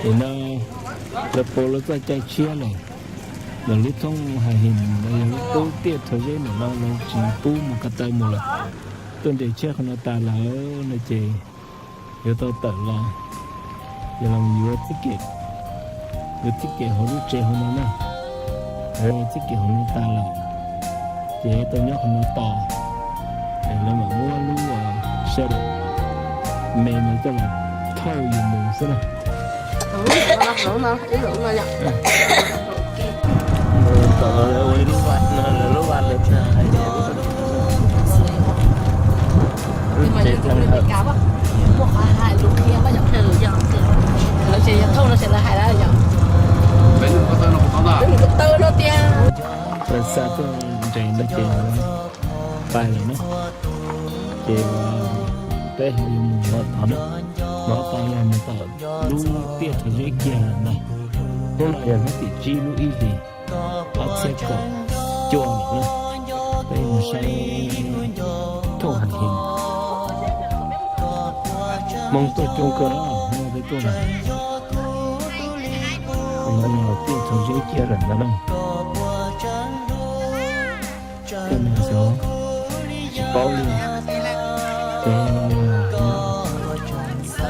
Nim no lawv puas lawv txoj cai tshiab lawm, lawv lub thoob hais him los yog lub tiaj rhawv zeb ntawm no lawv tsis pub mus ko taw mus lawm. Tuaj nres tshiab qhov no tas lawm no ces yuav tau tawm los, yuav los yuav txij kem, yuav txij kem hauv lub tsev hauv no na. Yuav txij kem hauv no tas lawm ces tau nyob qhov no tos, es lawv mam muab lub sij hawm me no coj los thauj yus mus xwb na. Tom lawv ua ib lub vaj no, lawv lub vaj lawv hais tias lub tsev thaj hawm. Lawv xa tuaj nres no ces pais lawm na. Ces peb ho yuav mus tom no, mus tom no mus tom lub tiaj rhawv zeb kiag lawm ntag. Hnub no yog hnub tim tsib lub ib hlis ob txhiab kaum cuaj lawm na. Peb mus saib thooj hais him. Hmoob tuaj coob kawg na, hmoob peb tuaj na. Qhov no yog tiaj rhawv zeb kiag lawm ntag na. Tej no xyov tsis paub li, ces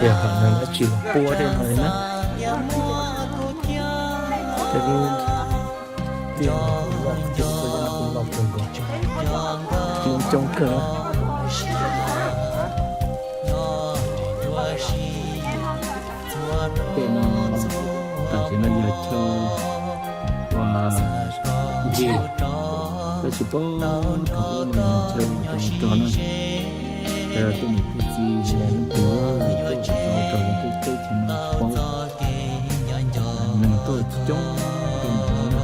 yog hom no lawv tsis los pua tej no li na. Tej lub tiaj no kuj loj kawg nkaus, coob kawg na. Tej no tam sim no yog chaw ua ncig, tab sis pab thaum ub mas yog chaw ua rog na. Tej niam tej txiv, tej tub txib rog tej teb chaws no tsis paub, neeg tuaj coob kawg nkaus na.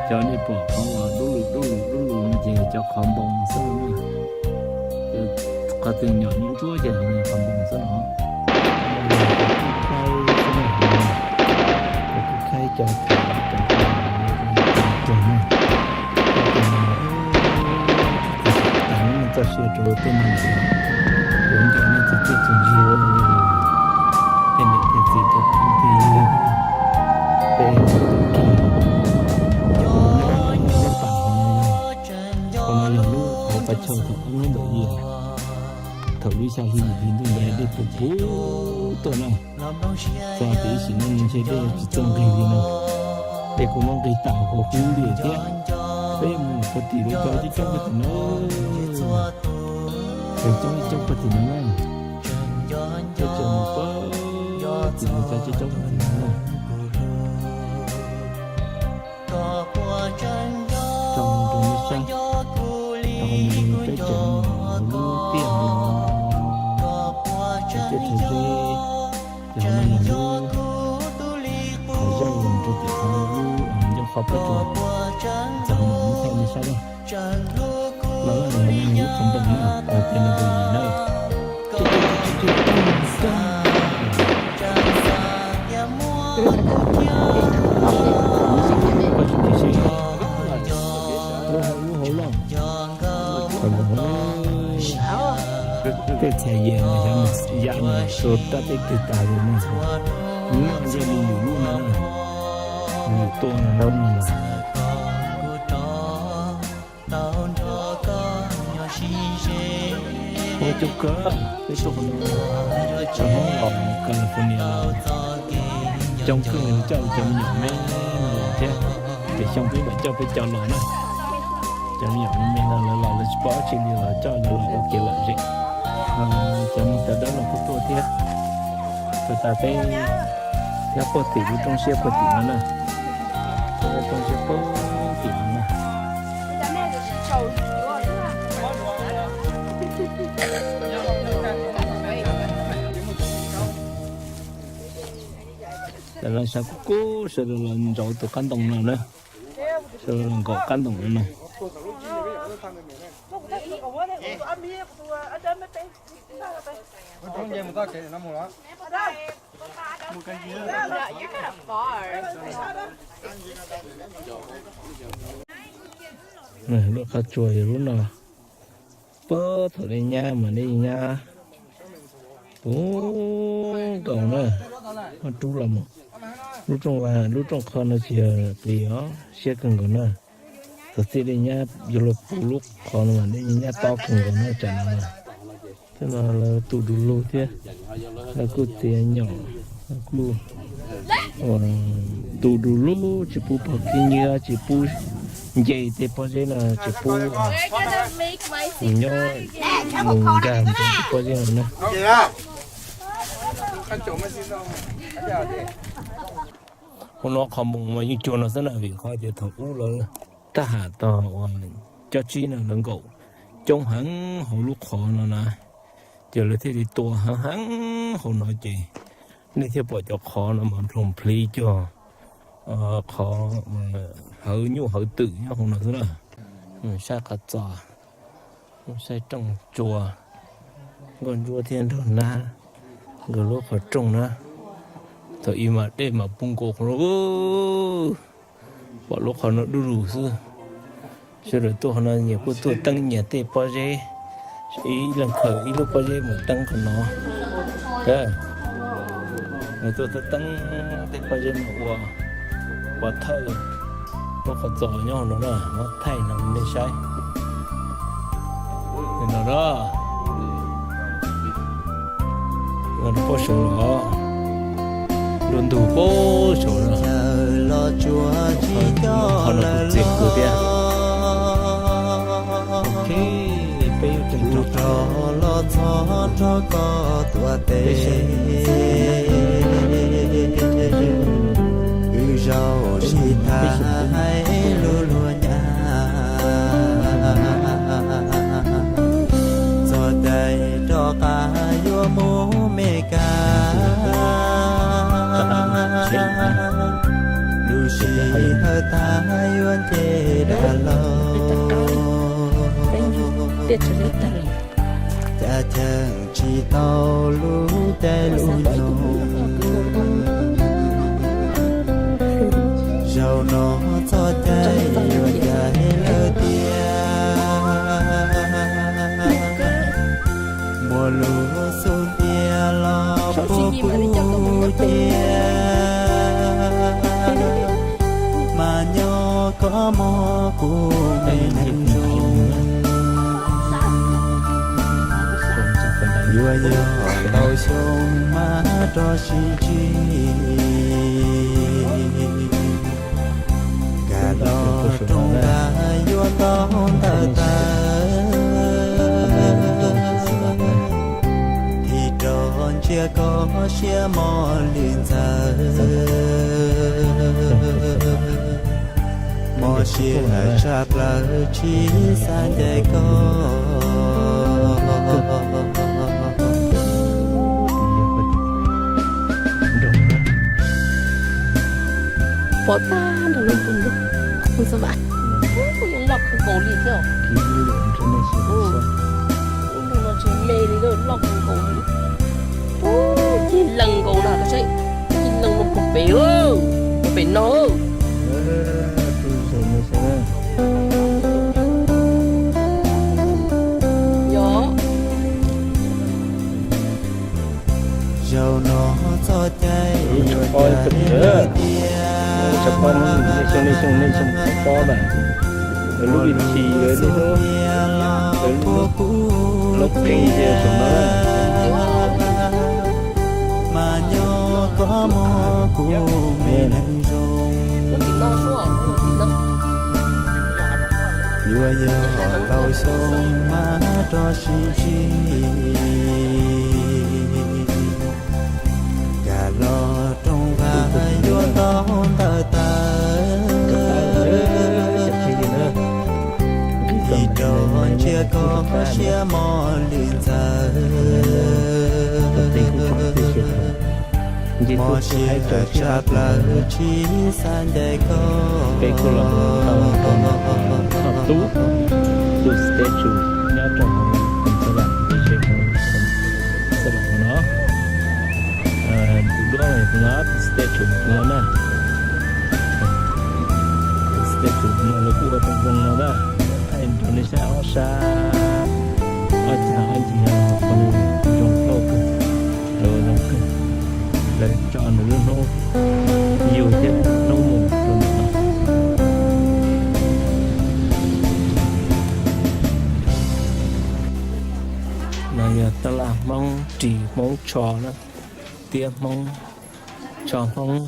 Cov nej pom qhov uas dub lug dub lug dub lug no ces cov qhov npoo xwb na. Qhov twg nyom nyuaj ntsuab ces qhov npoo xwb no. Khaib xwb na, khaib cov, cov, cov, cov, cov, txoj sia rau tej no, yuav nco nej txog txij txog ntsig, tej niam tej txiv tej kwv tej yawg, tej tub ki, nyob nyob pam hauv no yog, hauv no yog lub hauv pas chau thaum ub ntawm yig, thaum lub xya hli yim hli ntuj nqes dej puv puv tuaj na. Txog tiam ib sim no ntshe dej tsis txawj nqig li no, dej kuj muab nqig tawm hauv hub li thiab. Peb mus puag tim lawv cov coob coob puag tim no, cov coob coob puag tim no na, peb tseem mus puag tim lawv cov coob coob puag tim no na. Tso rau nej saib, tau qhov no peb tseem mus lub tiaj no, tiaj rhawv zeb, ces qhov no yog lub qhov zaj uas rau tim qhov lub ncauj qhov peb tseem txog no muab thaij nej saib na. Los lawm no yog lub qhov npoo na, tiaj no npoo yim na. Lub hauv loj, tej txhais yas mas xyov mus yam mus rau rab teb twg tas li no, noj ntshe li lwm lub no, lwm tuaj no na. Ua coob kawg, peb tuaj qhov no, cov Hmoob los California los coob kawg, coj cov me nyuam me no los thiab. Ces xyoo peb mam coj peb cov los na. Cov me nyuam me me no lawv los lawv tsis paub dab tsi li los coj lawv los ua kev lom zem. Cov mus cov dawb los kuj tuaj thiab. Txog tas peb nyob puag tim lub roob siab puag tim no na. Puag lub roob siab puag tim no na. Tam no sab kuj kub sawv daws los ntsauv tus qab ntoo no na. Sawv daws los nkaum qab ntoo no na. Lub qhov tsua yog lub no. Puag thaum nej nyab mas nej nyab puv nkaus na. Rub los mus. Lub rooj, lub rooj qho no tsis yog plis os, siab kawg nkaus na. Txog txij dej nyab yuav luag puv lub qhov no mas dej nyab tob kawg nkaus na tsam no. Tej no lawv tu du lug thiab, lawv kuj txiav nyom, lawv kuj tu du lug, tsis pub pog khib nyiab, tsis pub nce tej pob zeb no, tsis pub mus nyob mus nkag mus rau tej pob zeb no na. Hauv no qhov mus mas yeej cuag no xwb na, vim qhov tias thaum ub lawv tab ham tog uas cob tsib no lawv nkaum coob heev hauv lub qhov no na, ces lawv thiaj li tua heev heev hauv no ces nej thiaj pom cov qhov no mas nploos plhiv cuag qhov hawv nyuj hawv twm nyob hauv no xwb na. Saib qhov txos, saib rooj tsua, nkauj ntsuab thiab nraug nab nkawd lub qhov rooj na. Thaum ub mas dej mas puv nkaus qhov no, pom lub qhov no dub lug xwb. Sawv daws tuaj qhov no nyias kuj tuaj teeb nyias tej pob zeb, ib leeg khaws ib lub pob zeb mus teeb qhov no. Nws tuaj teeb tej pob zeb no ua pov thawj lub qhov txos nyob hauv no na, muab thaij no nej saib. No, pob saum los, nruab ntug pob saum no, qhov no kuj txias kawg thiab. Ok, peb yuav tseem rov qab los txog nrog koj tuav tes, wb zaum sib tham luag luag nyab, txog caij rov qab yuav mus Meskas, lub sij hawm tag yuav nce dab laug, cas cheem tsis tau lub caij lub nyoog. Zaum no txog caij yuav caij lawm tiag, muaj lub xub ntiag los puag kuv cia, mas nyob koj mog kuv me neeg zoo. Yuav yog ntau xyoo mas rov sib ntsib, nkag los rooj vag yuav ntaub ntawv tawv, thim rau ntsia koj siab mos lwm ntxawm, mos siab tshaj plaws tsis xav ncaim koj. Pom tag nrho lub nroog, loj kawg nkaus li thiab. Lub nroog no tsis me li, loj kawg nkaus li. Ub, cig lees nkaus na, koj saib, cig lees no puag pem, puag pem no. Yog. Zaum no txog caij yuav caij lawm tiag, nej xyoo, nej xyoo, nej xyoo pob ntawm lub ib txhis lawv lub, lub pheej cia saum no, mas nyob koj mog kuv me neeg zoo. Yuav yog ntau xyoo mas rov sib ntsib, nkag los rooj vag yuav ntaub ntawv tawv, thim rau ntsia koj siab mos lwm ntxawm, mos siab tshaj plaws tsis xav ncaim koj. Peb kuj los tau tus, tus statue nyob rau hauv Koom Xas Vam, teb chaws Koom Xas Vam no. Tus duab no, tus statue no na, tus statue no lawv kuj ua zoo zoo no na. Thaij rau nej saib ob sab, ob cag ob ncig no, qhov no zoo nkauj kawg, zoo kawg. Tso nws lub hnub yug thiab hnub mus rau ntawm no. No yog tab laj Hmoob ris Hmoob tsho na, tiab Hmoob, tsho Hmoob,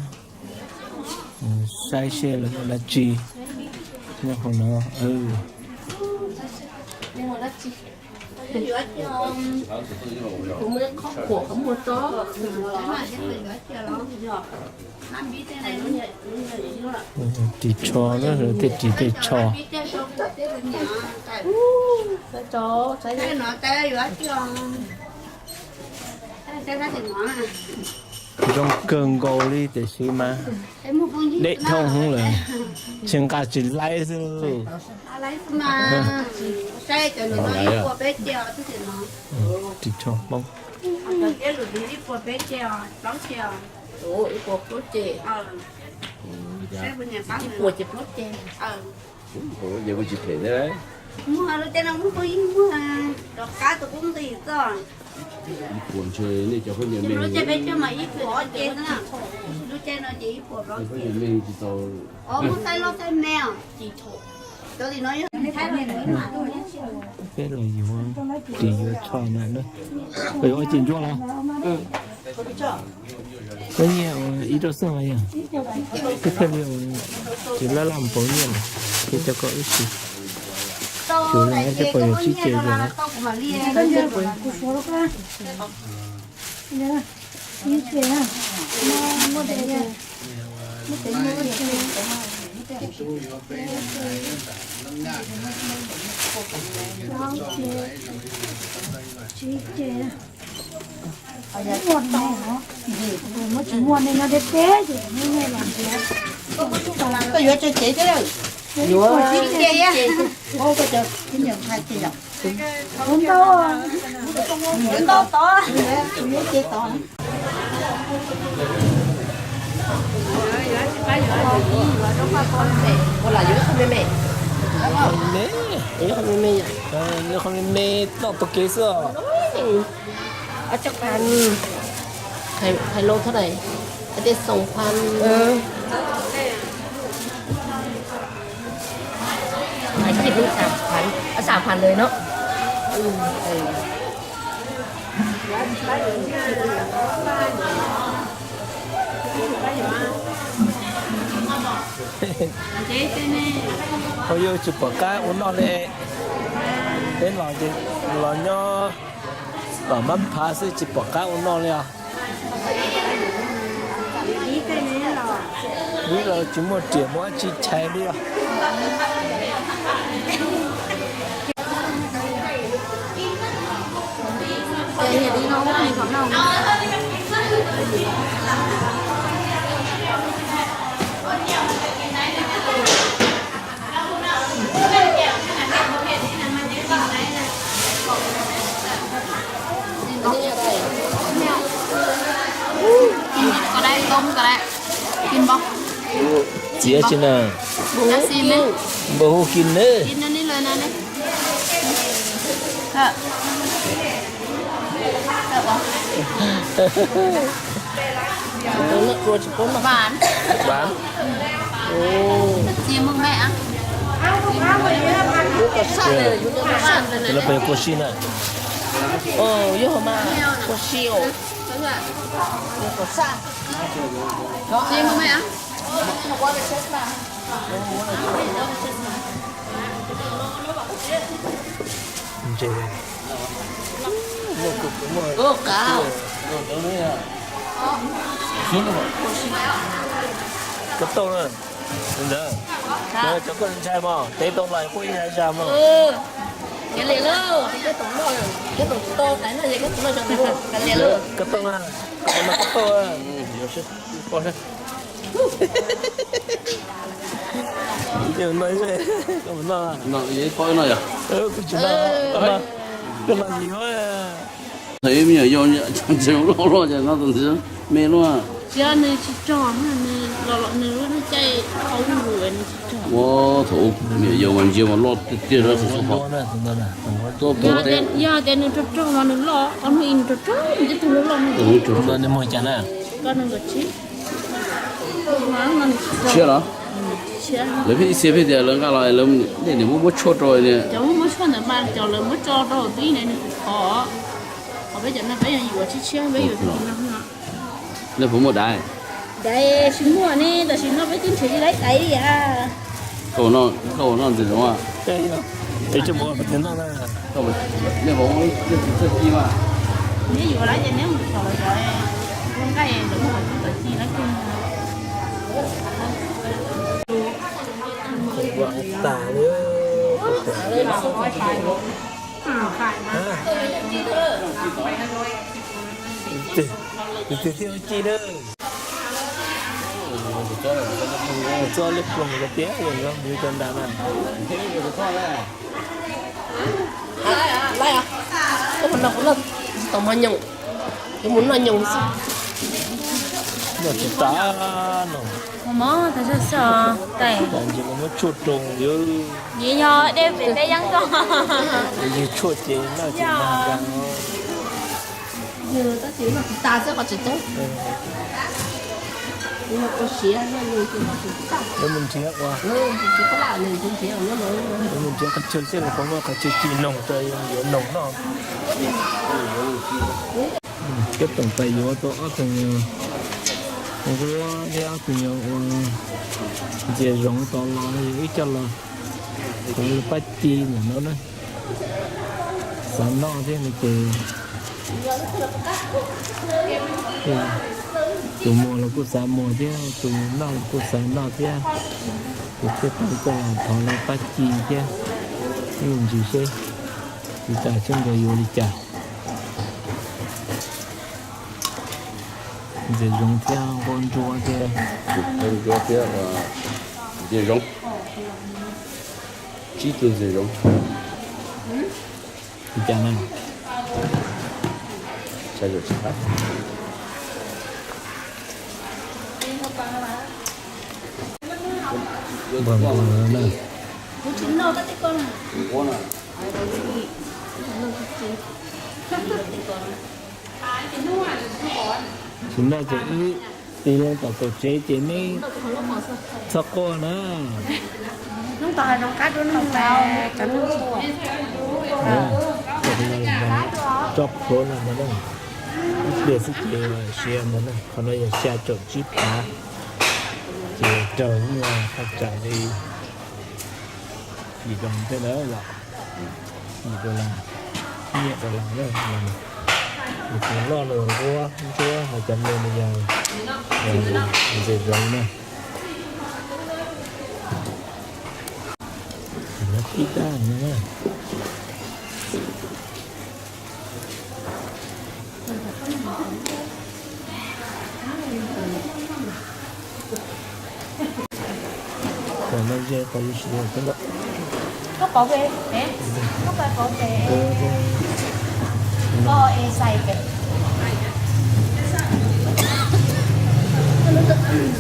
saib seb lawv ua dab tsi nyob hauv no. Ris tsho na, thiaj ris tej tsho. Zoo kawg nkaus li tiam sis mas deb dhau hwv lawm, tsis nqa tsis laib xwb. Ris tsho Hmoob. Ib puas ntshe nej cov khaub ncaws me, lub caij no ces ib puas plaub ces, ib puas plaub ces, muab saib loj saib me os. Peb los yuav ris yuav tsho na, yuav ua cim ntsuab los? Koj nyiaj ua ib rau xwb mas yog, peb thiaj li ua, tsis laj laj mus pauv nyiaj lawm, ces cov ko wb siv. Tsuas yog tej pos yog tsib ce yog. Koj yuav tsawg cev thiab? Yuav tsib ce. Koj cov, ntau, ntau tod, yuav cev tod. Ua li, ua li me me, ua li me me, noj tau kev xwb os. Ob tsob qas, hais lus thaum này, hais tias xoom phan, hais chim lus xam phan, xam phan lawm no. Ua yus tsis pom qab ua noj li. Peb los ces los nyob tom mab phav xwb tsis pom qab ua noj li os. Vim los tsis muaj riam muaj dab tsi chais li os. Txiav tsi na. Npawg hu kis na. Los peb kua si na. Yog mas kua si os. Koj tau na, ntawd, cov koj ntshai mas tev tau lais quaj ib zag mog. Koj tau na, koj tau na, koj tau. Koj tsis noj, koj noj yuav. Thaum ib me nyuam yaus loj loj ces noj tus ntxiv me luaj. Tsis, nws tsis tsog, nws los los nws lub caij qau lug nws tsis tsog. Ua thaum me nyuam yaus mas ntsia mas loj tiag tiag. Yog tias nws rog rog mas nws loj, ob hnub ib nws rog rog, nws tib tug loj loj. Nws muag cas na? Tshiab los? Lawv pheej ib txhia pheej tias lawv nqa los lawv niam muab muab tshuaj rau. Cov muab muab tshuaj ntawd mas cov lawv muab tso rau twb ne nws kuj khov. Ho peb cov no peb yuav tshiab tshiab peb yuav. Nej puas muaj daiv? Daiv tsis muaj ne, tam sim no peb twb nrhiav tsis tau daiv li as. Koj ua noj ntxiv zoov. Nej puas muaj txoj ci mas? Neb yuav lawm ces neb mus xyuas los yog ua nqaij lawv muaj txoj ci lawm. Tus twg thiaj ua ci na? Txob liab ploog ko tiag, zoo nyob mus rau nram na. Koj mus noj kuv noj tsis tau mov nyoos, yuav mus noj nyoos xwb. Noj tsis tas no. Mov tas zog xwb os. Tais ntsis muab tshuaj rau yom. Nyias yog dej pem teb yeeb koj. Yog tshuaj ces noj tsis tas. Yog tab sis noj tsis tas xwb qhov tsis tub. Ua siav noj nyoos ces noj tsis tas. Yuav mus nrhiav ua. Yuav mus nrhiav qhov chaw xyov los puas muaj qhov chaw ci noog rau yuav noog noj. Cov toom tais yuav tau ob tug nyuag nquab thiab ob tug nyuag ua ntxias zoov tod los yog wb coj los thov lawv pab ci ntawm no na. Xav noj thiab no ces tus muag los kuj xav muag thiab, tus noj los kuj xav noj thiab. Ces thiaj tau coj los thov lawv pab ci thiab. Ib ntsis seb tiv tas seb nkawd yuav li cas. Ntxias zoov thiab nquab ntsuab thiab. Nquab ntsuab thiab ntxias zoov. Tsib tug ntxias zoov. Li cas na? Npog npog na. Tsis noj ces wb tig loo tom kaum tsev ces neb txhob quaj na. Tso plhuav no ntag na. Ib pliag xwb ces siav ntag na. Qhov no yog xya caum tsib phav. Ces raug nyuag thaj tsam li yim dollar thiab ntawd los, yim dollar, nyiaj dollar na. Nws tus loj nws nquab ntsuab, ho cov me nws yog ntxias zoov na. Nyob tib tag no na. Kom no ze qhov lub sij hawm. Koj pauv pem, koj pauv pem, koj es xais pem.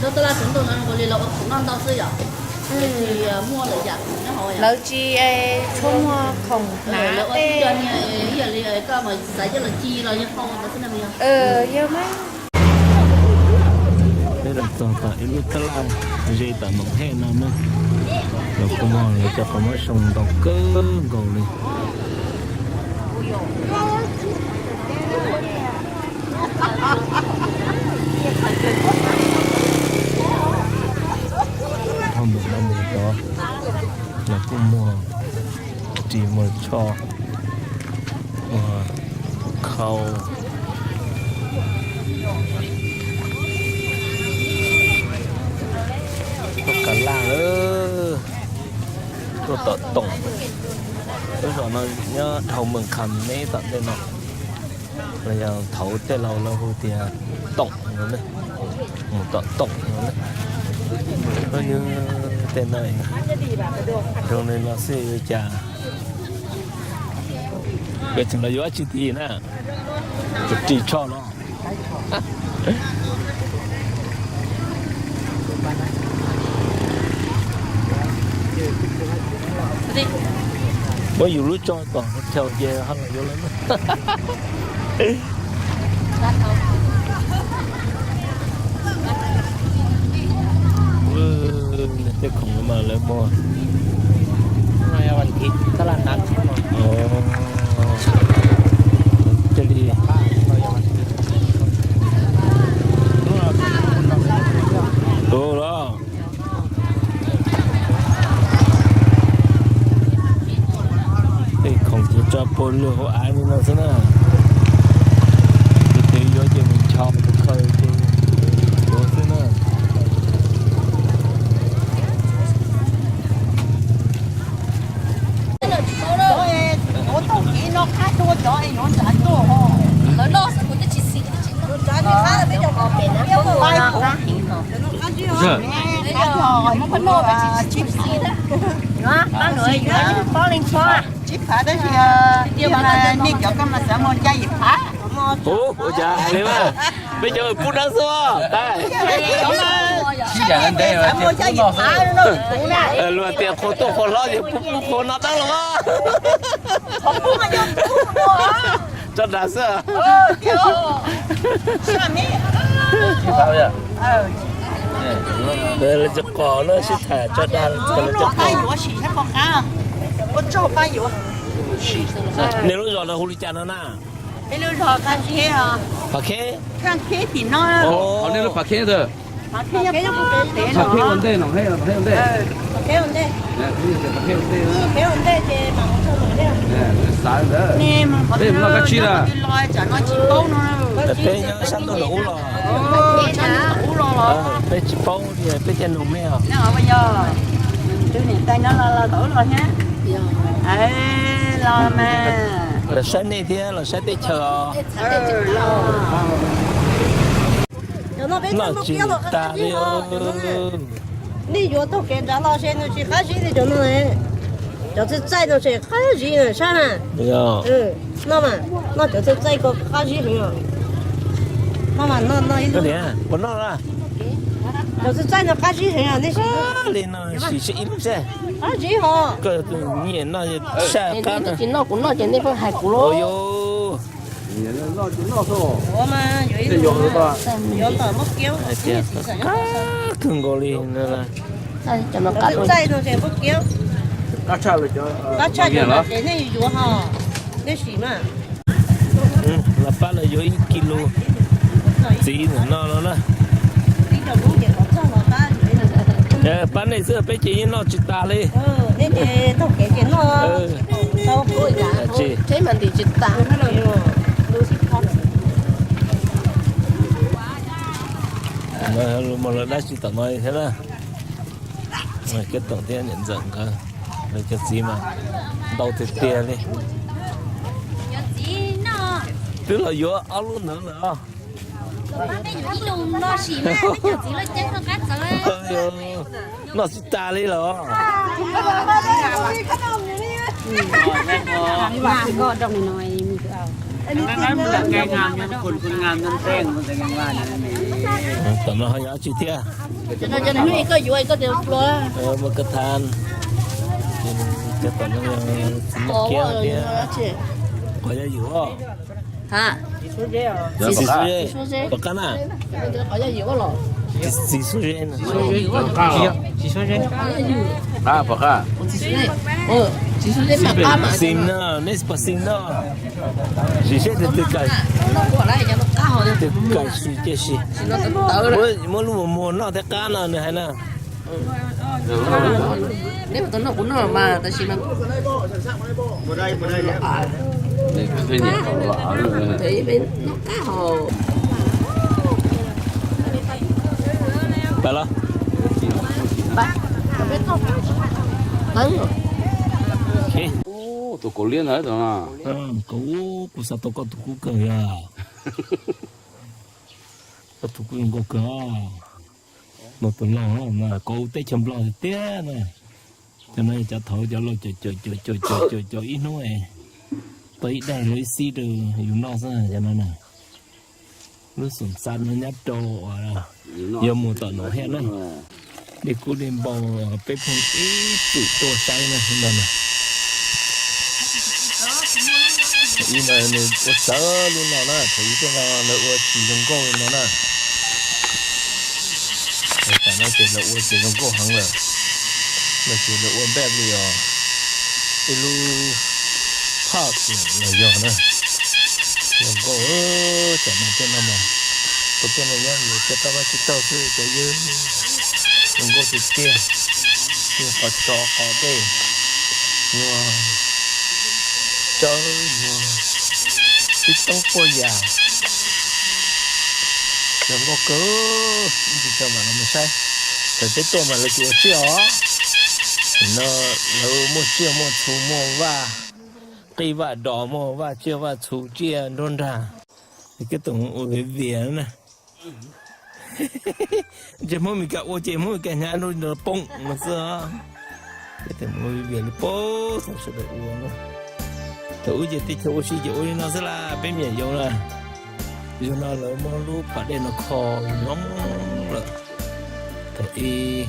Lawv tab laj tseem ntuj no nkaus li los ua khoom noj ntau xwb yom. Lawv tsis tshua muag khoom hnav tej. Yog li koj mas xav coj los ci los yog hau ntawd xwb na. Yog mas. Peb los txog tom ib lub tab laj ze tom Noom Hej no na. Los kuj muag lawv cov qhov muab xyoo ntau kawg nkaus li. Dhau ntawm no mus tod los kuj muag ris muag tsho, muag khau. Tuaj ka laj lawm, tuaj tom Toom. Lub zos no nyob dhau Mees Kham Neb tom ntej no. Los yog thaum tej laus lawv hu tias Toom no ne, mus tom Toom no ne. Hnub nyoog tej no zoo li no xwb ua cas peb tseem los yuav dab tsi tid na, ris tsho los. Muab yus lub tso tom chaw ces ho los yuav lawm. Luag hauv av li no xwb na. Ces yuav ces mus ncho mus khaws ces yuav xwb na. Tsis phav tab sis nej cov koj mas xav muag caj yim phav. Ua cas hais li mas, peb cov pub dawb xwb. Xav muag caj yim phav no. Luag tias qhua tuaj qhua hlob ces pub pub qhua no dawb los. Qhov pub mas yog pub no. Tso dag xwb. Lawv cov qos no sib tham tso dag. Nej lub zos no hu li cas no na? Phav Kheb. Phav Kheb. Phav Kheb ua ntej no, Phav Kheb ua ntej. Peb nyob sab ntuj nram ub los. Peb tsis paub li, peb thiaj nug mej os. Los saib nej thiab los saib teb chaws os. Noj tsis tas li os. Nej yuav taug kev nrad los se nws tsis qab zib li cov no. Cov txaij txaij no tsis qab zib na, saib na. Noj mas, noj cov txaij txaij ko qab zib heev os. Noj mas noj, noj ib lub. Cov txaij txaij no qab zib heev os, nej sim. Li no sim ib lub seb. Qab zib hos. Koj nyiam noj saj qab na. Tsis noj kuv noj ces nej pheej hais kuv lauj. Yuav mas yuav ib lub, yuav kom muab kiaub. Qab kawg nkaus li. Cov txaij no ces muab kiaub. Qab tshaj li ces nej yuav hos, nej sim mas. Los pab lawv yuav ib kis lus txiv ntawm no no na. Pab nej xwb peb ces yeej noj tsis tas li. Tsis tas. Mus lawv dab tsi tom no thiab na. Kiab Toom thiab niam ntxawm nkawd, lawv cov txiv mas ntau tiag tiag li. Twb los yuav ob lub ntawd lawm os. Noj tsis tas li los. Tom no ho yog dab tsi thiab? Ua ka tha, tom no yog txiv Muaj Kiab thiab. Qhov yog yus os. Txiv Suab Zeb, pom qab na. Txiv Suab Zeb, pom qab. Xim no, nej pom Xim no. Sim seb tus twg kawm, tus kawm sim ces sim. Muab lub muag muag noj thiab qab no nws hais na. Neb puas tau noj kuv noj mas tab sis mas noj qab hos. Pab los. Tus kaus liab ntawd. Kuv xav tau koj tus kub kawg yog. Koj tus kub zoo nkauj kawg. No tus no mas kaus teb chaws Nplog tiag tiag na. Cov no yog cov thaum cov laus caum caum caum caum caum caum ib hnub tau ib daig los ib xib rau yus noj xwb cov no na. Lub xoom xav no nyob rau uas yog mus tom Noom Hej na. Dej kub dej npau, peb pheej ib txwm tuaj saib na no na. Ib no nws ua txawv lub no na, thaum ub tej no lawv ua tsis zoo nkauj li no na. Tam no ces lawv ua ces zoo nkauj heev lawm. No ces lawv ua npaj li os, ib lub phaj los yog na. Zoo nkauj, tam no tej no mas, kuv tej no nyob nws cov tau vaj tsis tau xwb cov yawg. Zoo nkauj tiag tiag, yog qhov tsov qhov dej, yog Tsawb, tib toob puas yam, zoo nkauj kawg. Ib ntsis tso mam los mus saib, thaum peb tuaj mas lawv tsis ua tsiaj os. No lawv muaj tsiaj muaj txhu, muaj vaj qij vaj dos, muaj vaj tsiaj vaj txhu, tsiaj nruab nrag. Keb tus ua viav vias na. Ces Hmoob Mes Kas ua ces Hmoob Mes Kas hnyav rau poom no xwb. Peb tus ua viav vias li pab tau sawv daws ua na. Thaum ub ces teb chaws ua si ces ua li no xwb las, peb me nyuam yaus na. Zaum no lawv muab lub pas dej no kho zoo lawm. Thaum ub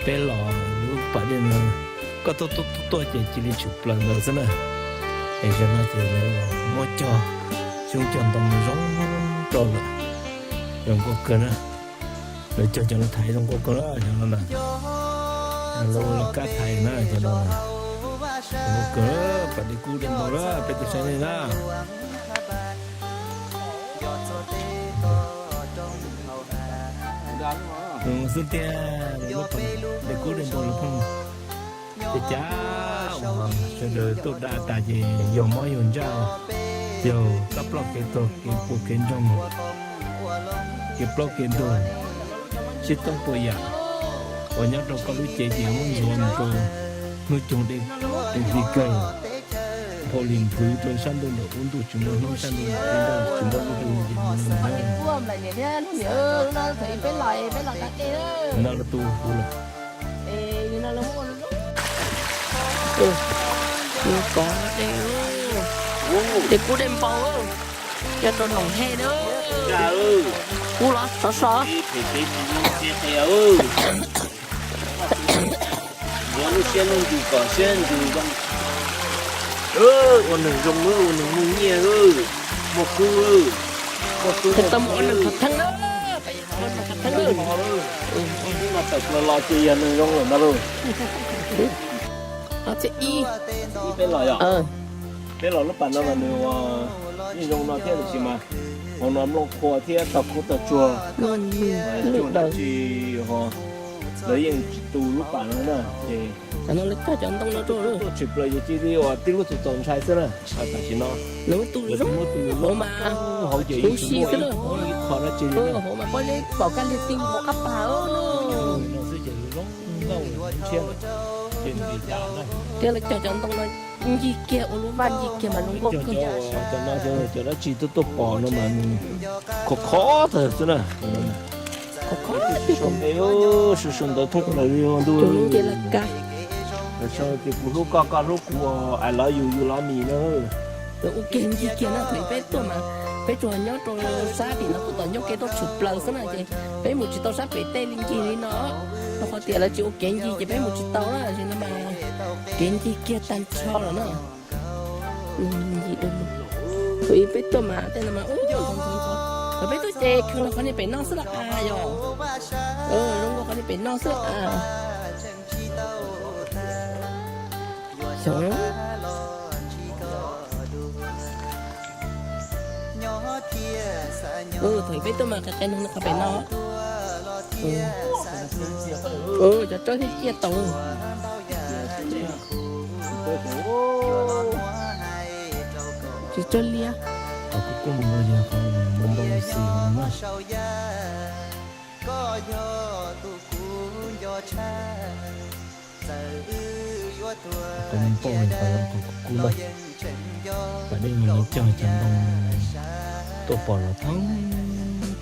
peb los lub pas dej no, koj tuaj tuaj tuaj ces cia li tshwm plaws ntawd xwb na. Es zaum no ces lawv muab cog xyoob cog ntoo zoo rau lawm, zoo nkauj kawg na. Lawv cog cov no thaiv zoo nkauj kawg na, cov no na. Lawv ua lawv kab thaiv na, cov no na. Zoo nkauj kawg, pas dej kub dej npau na, peb tuaj saib nej na. Xwb tiag, dej kub dej npau lawm phooj. Ces cas sawv daws tuaj da tas ces yog mob yog ntsaj, yog kab ploj kev tuag kev puas kev ntsoog, kev plaub kev ntug, tib toob puas yam uas nyob rau koj lub cev ces muab ntxuav mus rau hnub coog dej, dej kawg, nphau li nphwv rau sab ntuj nram ub ntuj tsis muaj hnub, sab ntuj nram ub ntuj tsis muaj hnub. No lawv tu kuv lawm. Kov dej, dej kub dej npau, nyob rau Noom Hej na. Kub los sov so. Yuav lub siab lub ntsws kom siab ntsws zoo. Ua neeg zoo, ua neeg muaj nyiaj, muaj kub, muaj tub muaj kiv. Ua neeg khav theeb na. Ib no tawm plaws los ces yog neeg zoo lawm ntag lauj. Ib peb los yom, peb los lub pas no mas nws ua yeej zoo no thiab, tiam sis mas hauv no mloog qhua thiab tau khaub tau tsuag, tsuag dab tsi ho lawv yeej tsis tu lub pas no na. Ces tuaj tshwm plaws ces cia li ua tib lub txaus txaus ntshai xwb na. Tam sim no lawv muab tu zoo hauv ces yeej tsis muaj ib qho dab tsi li na. Hauv mas pob zeb pom kab lig ti hauv qab pas no xwb ces zoo nkauj thiab lawv cog cov ntoo no ncig kiag ua lub vaj ncig kiag mas zoo nkauj kawg. Cov no cov dab tsi tuaj tuaj pom no mas nws khov khov tag xwb na. Khov khov, sawv sawv ntawd thoob plaws li ntuj. Ces kuv hlub koj, koj hlub kuv, I love you, you love me na. Ua kiag ncig kiag na, thaum peb tuaj mas peb tsuas nyob rau sab tim no, tus tom ncauj ke tuaj tshwm plaws xwb na, ces peb mus tsis tau sab pem tej li ncig li no. Rau qhov tias lawv tsis ua kev ncig ces peb mus tsis tau na, no mas kev ncig kiag tag nrho lawm na. Thaum peb tuaj mas tej no mas ntxhov ntxhov ntxhov, thaum peb tuaj ces khwv los qhov niag pem no xwb las as yog. Zoo nkauj qhov niag pem no xwb as. Xyov. Thaum peb tuaj mas qe qe no qhov pem no. Cov tsob thiab ciaj tau. Tsis tsob liab. Kuv kuj mus no yog qhov npau npau xis no. Qhov npau npau qhov kuv kuj lawm. Pas dej no lawv cog cov ntoo tuaj pom los thoob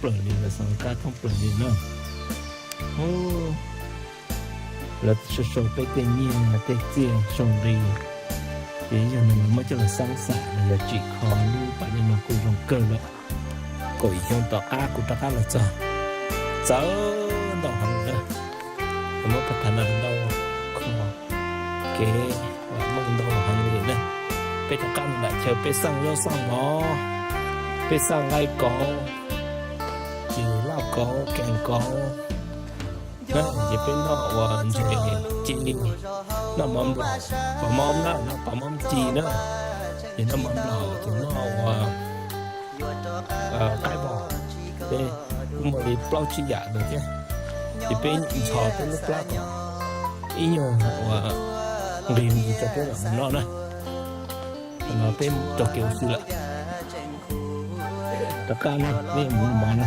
plaws li, lawv xav kab thoob plaws li na. Lawv sau sau peb tej nyiaj tej txiaj sau nqi, ces yog nws muab coj los xab xam los yog tsim kho lub pas dej no kuj zoo kawg lawm. Kaum yim xyoo tom qab kuv rov qab los txog, txawv ntau heev lawm. Muab pab tham no ntau kho kev vam meej ntau heev li na. Peb rov qab mus nram chaw peb xaj zaub xaj mov, peb xaj nqaij kauv, ces laj kauv, kees kauv. Ces peb noj ua ntses ci, noj mov nplaum, pos mob na, noj pos mob ci na, ces noj mov nplaum ces noj ua qaib vog, peb kuj muaj li plaub tsib yam ntawd thiab. Ces peb ntxhov peb lub plab kom ib nyuag ua nqis mus rau peb mam mus noj na. Thaum no peb rau kev ua si lawm. Rov qab na, peb mus mov na.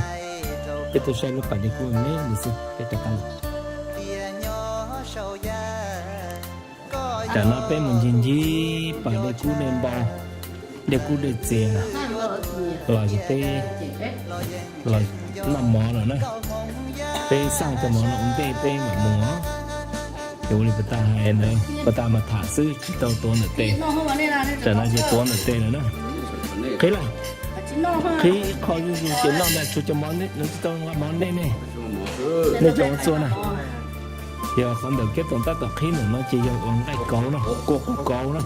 Peb tuaj saib lub pas dej kub me me xwb, peb rov qab lawm. Tam no peb mus ncig ncig pas dej kub dej npau, dej kub dej txias los ces peb los noj mov lawm na. Peb xaj cov mov no ua ntej peb mam mus. Ces ua li puas tas hais ntawd, puas tas mas tham xwb tsis tau tuav ntawm tes. Tam no ces tuav ntawm tes lawm na. Qhib lawm, qhib ib qho zuj zus ces noj ntag, tshuav cov mov, tsis tau nqa mov ntej ne. Nej cov ua txuag na. Yog qhov ntawm kiab tom tab tom qhib ntawm no ces yog ua nqaij kauv na, kua quav kauv na.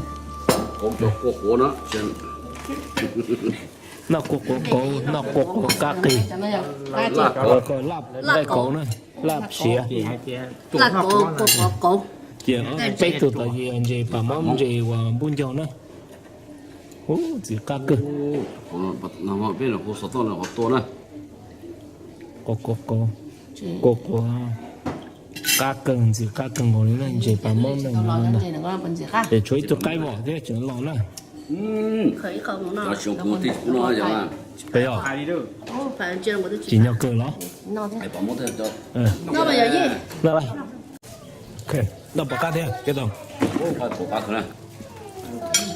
Noj kua quav kauv, noj kua quav qab qig. Laj nqaij kauv na, laj siav. Ces peb tug tod ces yog ntses pas mob, ntses uas npub ncaug na. Ub, ntxim qab kawg. Kua quav kauv, kua quav qab kawg, ntxim qab kawg nkaus li na, ntses pas mob na. Ces tshuav ib tug qaib vom thiab tseem los na. Yog, tsim nyog kawg los. Noj pom qab thiab,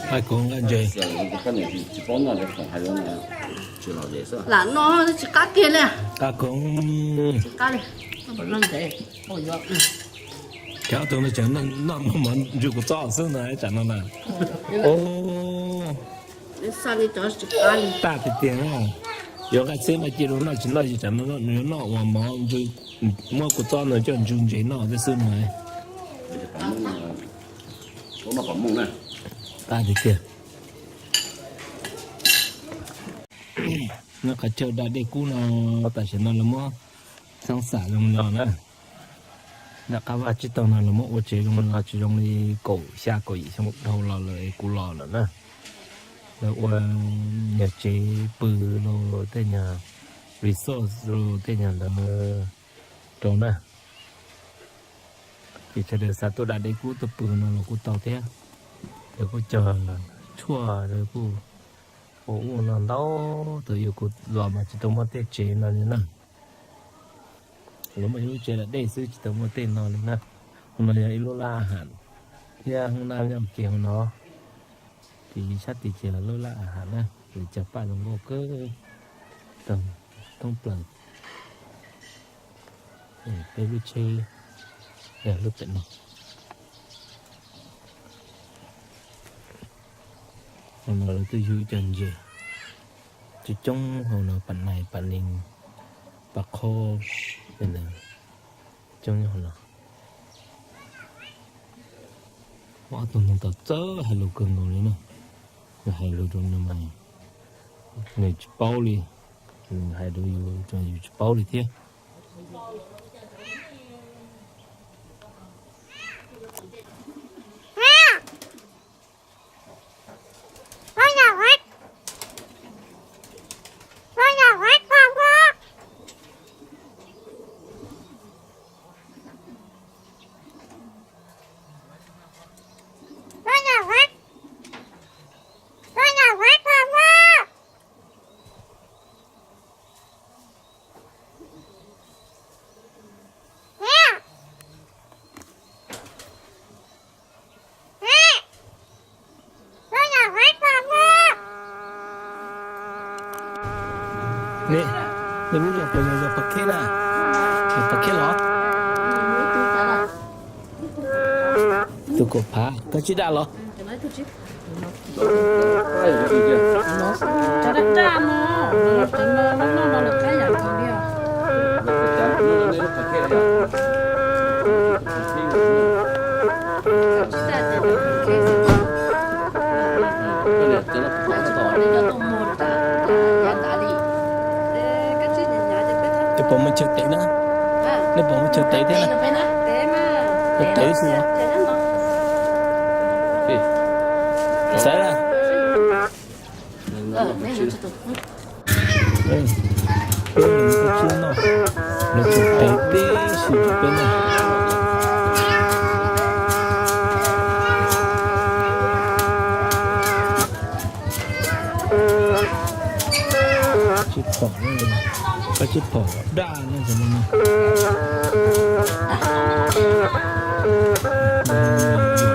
nqaij kauv nqaij ntses. Lam no tsis qab kiag li. Qab kauv. Cov ob tug no tseem noj mov ntsw kua txob xwb ntag tsam no na. Tag tiag tiag. Yuav nqaij txhiab no cia rau noj tsis noj ces tsam no nws yuav noj uas mov ntsw, muab kua txob no coj ntsw ntses noj thiab xwb no. Tag tiag tiag. Nyob qhov chaw da dej kub no, tam sim no lawv muab xeeb xam zoo li no na. Nram qab vaj tsib taug no lawv muab ua tsev zoo li no tsis zoo li kaum xya kaum yim xyoo dhau los lawm kuv los lawm na. Lawv ua nyuag tsev pw los tej nyuag resort los tej nyuag ntawd rau na. Ces sawv daws xav tuaj da dej kub tuaj pw no los kuj tau thiab. Lawv kuj cog tshuaj, lawv kuj ua ub no ntau. Tus yus kuv los mas tsis tau muaj tej tsev no li na. Lawv muaj ib lub tsev da dej xwb tsis tau muaj tej no li na. Hauv no yog ib lub laj a has thiab hoob nab nyob ke hauv no. Ces sab tid ces lub laj a has na, lawv cog paj zoo nkauj kawg, thoob plaws. Peb lub tsheb yog lub pem no. Hauv no lawv twb yug ib co ntses coob coob hauv no, pas nais pas nees pas qhob coob hauv no. Ob tug neeg tau txawj hais lus kawg nkaus li na. Yus hais lus rau nws mas nws tsis paub li, nws hais rau yus yus tsis paub li thiab. Neb, neb lub zos puas yog zos Phav Khej na? Zos Phav Khej los? Tus Kaum Phav, koj tsis daj los? Ces puas mus chaw tev na? Nej puas mus chaw tev thiab na? Tev xwb. Xav na. Peb noj, lawv tseem tev tib si peb noj. Koj tsis pom daj no,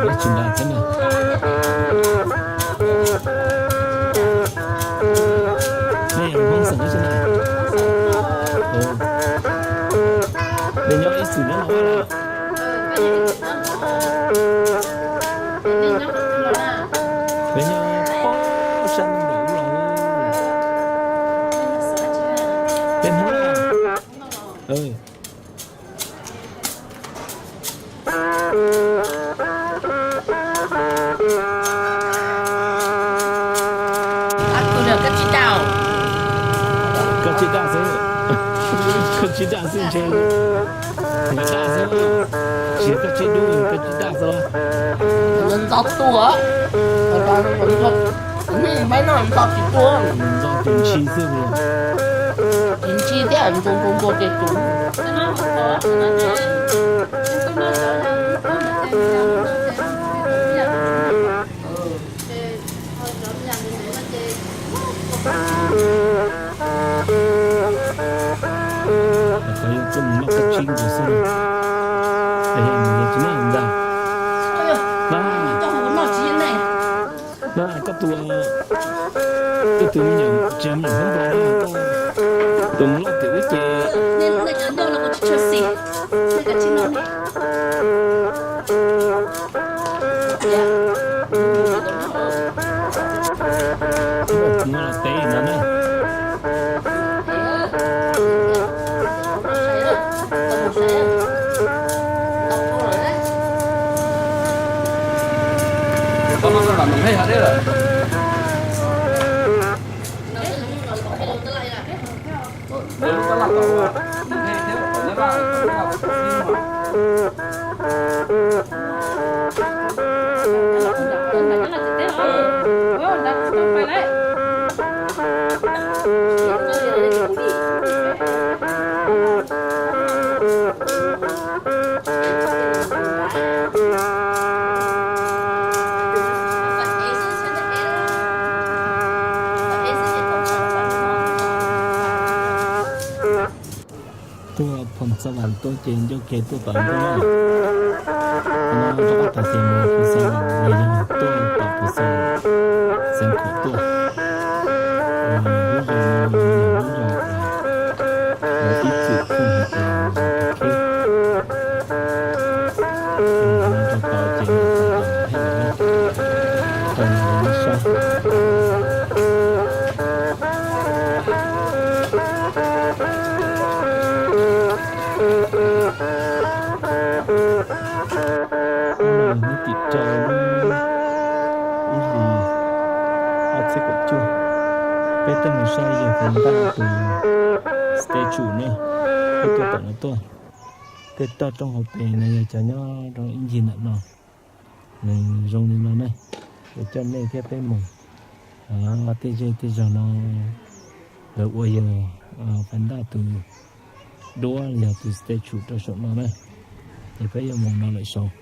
dab tsi nta thiab na. Nej yog Hmoob xeem dab tsi na? Nej nyob ib txwm nyob no los? Peb nyob pab sab nraum los. Peb Hmoob na. Koj tsis daj xwb, koj tsis daj xwb ntshe, daj xwb, tsis koj tsis dub, koj tsis daj xwb los? Ntxo tuaj, ntxo tsis tuaj, ntxo tus ntsis xwb, tus ntsis thiab ntxo ntxo ntxo ces tus Qhov yuav tsum noj koj tsib nkaus xwb, es yog nws tsis noj ntag. Mas koj tus, koj tus me nyuam tsis yog me nyuam Hmoob Nplog, tus Hmoob Lauj tim ub ces no los teb no na. Tuaj Phoos Xa Vas tuaj ces ncauj kev tuaj tom ntej na. Qhov no rov qab tawm tias mus Phoos Xa Vas los yog tuaj tom Phoos Xa Vas, Xeev Khuam tuaj. Lub zos no yog lub zos uas ib txwm pheej hais tias yog zos Thav Khib. Rau tod ces yog Thav Khib na, rau no lawv nyob sab. Hnub tim rau, ib hlis ob txhiab kaum cuaj, peb tuaj mus saib yawg Fas Ntaj tus statue ne, peb tuaj tom no tuaj. Tej toj roob hauv pes no yog cov nyob rau ib ncig ntawm no, nws zoo li no ne. Kuv coj nej thiab peb mus. Tej zej tej zog no lawv ua yawg Fas Ntaj tus duab yog tus statue rau saum no na. Ces peb yuav mus no lawm saud,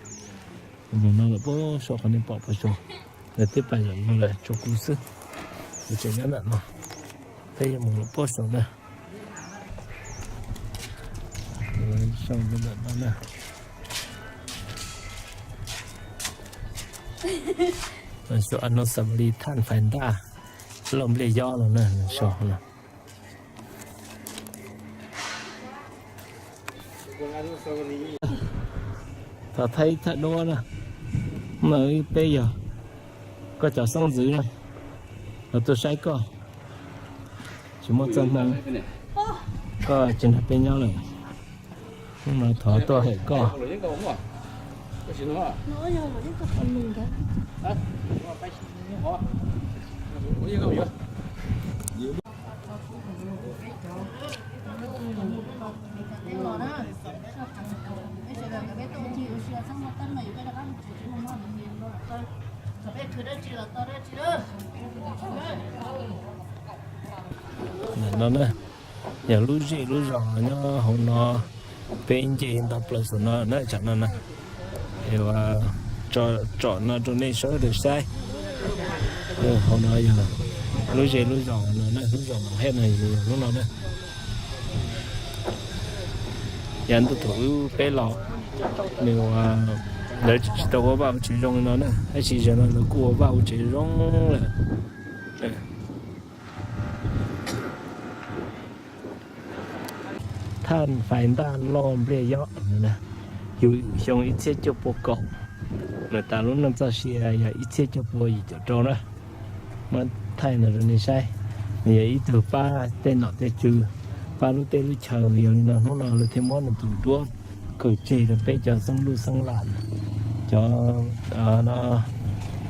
mus no lawm puag saum qhov nej pom puag saud, lawv twb pais lawm mus lawm tsuas kuv xwb, kuv tseem nyob ntawm no. Peb yuav mus lawm puag saud na. Lawv sau ntawm no na. Xu Anusawali Thaj Fais Ntaj, lauj npliaj yob no na, sau no. Thov thaij ib thaj duab na. No peb yog koj cov xeeb ntxwv na, los tuaj saib koj. Tsis muaj txoj hmoo, koj tsis nrog peb nyob lawm. Hnub no thov tuaj hawm koj. Ntawm no na, yog lub zej lub zos nyob hauv no, peb nce nto plaws saum no na, tsam no na, es tsom no rau nej sawv daws saib. Hauv no yog Lub zej lub zos no, lub zos Noom Hej no yog lub no na. Yav ntuj thaum ub peb los, nws, lawv tsis tau ua vaj ua tsev zoo li no na, tab sis zaum no lawv kuj ua vaj ua tsev zoo lawm. Thaj fais ntaj loj Npliaj Yob, yug xyoo ib txhiab cuaj pua kaum, nws tas lub neej txoj sia yog ib txhiab cuaj pua yim caum rau na. Muab thaij no rau nej saib, nws yog ib tug pab tej nom tej tswv, pab lub teb lub chaw, yog li no hnub no lawv thiaj muab nws tus duab kaw tseg rau peb cov xeeb luj xeeb lam, cov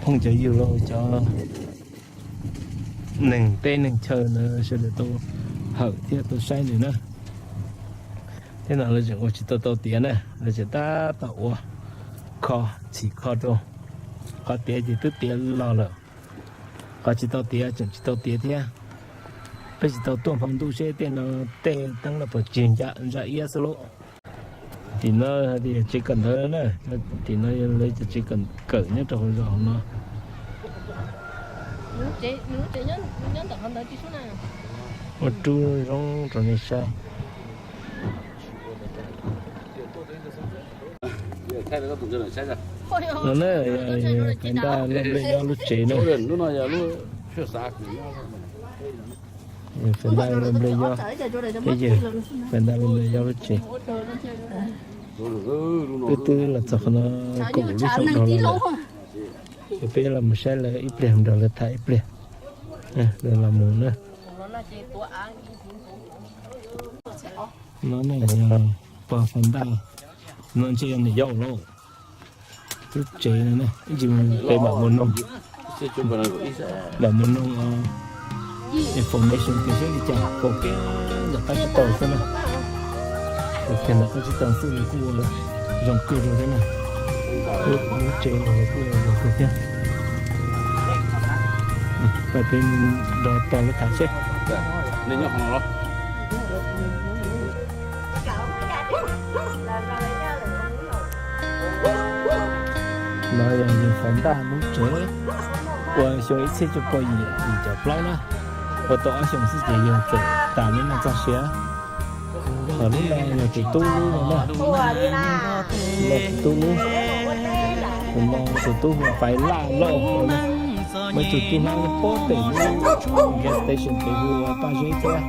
phooj cov ywg los cov neeg teb neeg chaw ntawd sawv daws tau hawm thiab tau saib nws na. Thiab no lawv tseem ua tsis tau tau tiav na, lawv tseem tab tom ua kho, txhim kho rau. Qhov tiav ces twb tiav los lawm, qhov tsis tau tiav tseem tsis tau tiav thiab. Peb tsis tau tuaj hmo ntuj seb tej no tej teeb los puas tsig ntsa iab xwb lauj. Tim no tias tsev kawm ntawv na, tim no yog lawv cov tsev kawm nyob rau hauv zos no. Ua rub zoo rau nej saib. No na, fais ntaj loj nplej yob lub tsev na. Fais ntaj loj nplej yob, peb yawg, fais ntaj loj nplej yob lub tsev. Twb twb los txog qhov no kaum lub xyoo dhau los lawm. Ces peb los mus saib lawv ib pliag, nrog lawv tham ib pliag, lawv los mus na. No ne, pog fais ntaj, no ntshe yog niam yau lauj. Lub tsev no ne, ib ntsis peb mam mus noog, mam mus noog information tias saib li cas, kaum kiag ntawm qab tsib taug xwb na. Kaum kiag ntawm qab tsib taug xwb nws kuj ua zoo kawg rau thiab na. Lub tsev los kuj ua zoo kawg thiab. Peb nrog pog lawv tham seb. No yog yawg Faiv Ntaj lub tsev, ua xyoo ib txhiab cuaj pua yim caum plaub na, ua tau ob xyoos xwb ces yawg txawm tas lub neej txoj sia. Ho lub no yog tus tub lub no na, tus tub lub, tus no tus tub hu ua Faiv Laj Lauj no na. Muaj ib tug tub hlob nyob pem lub gas station pem hu ua Paj Zeb thiab.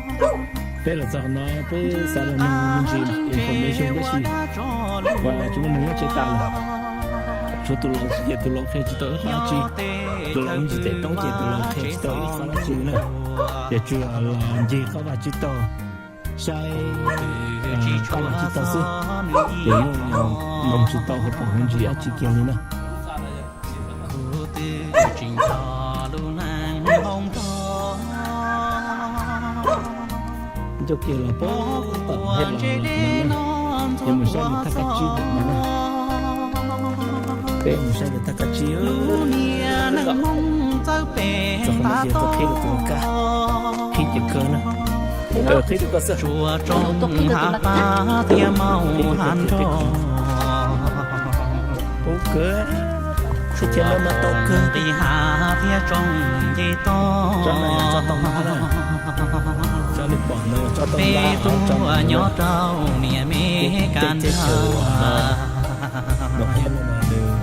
Peb los txog no peb xav los noog me ntsis information tab sis uas tsis muaj neeg nyob tsev tas lawm. Tshuav tus laus ces tus laus qhia tsis tau ib qho dab tsi, tus laus ntsis tes toob ces tus laus qhia tsis tau ib qho dab tsi na. Ces tsuas los ncig qab vaj tsib taug, saib qab vaj tsib taug xwb, ces yeej noog tsis tau hauv paus hauv ntsis dab tsi kiag li na. Ncauj kev los pab tom hej los no na, ces mus saib lawv thaj kab tsib ntawm no na. Peb mus saib lawv thaj kab tsib. Txog qhov no ces txoj qhib los tus kab, qhib ces kawg na. Qhib rau koj xwb. Qhib rau koj xwb. Pub kawg. Txoj chaw no mas tau kawg. Tsob no yog tsob tooj hab na. Tsob nej pom no yog tsob tooj hab, tsob no tej teb chaws no, no, no, nws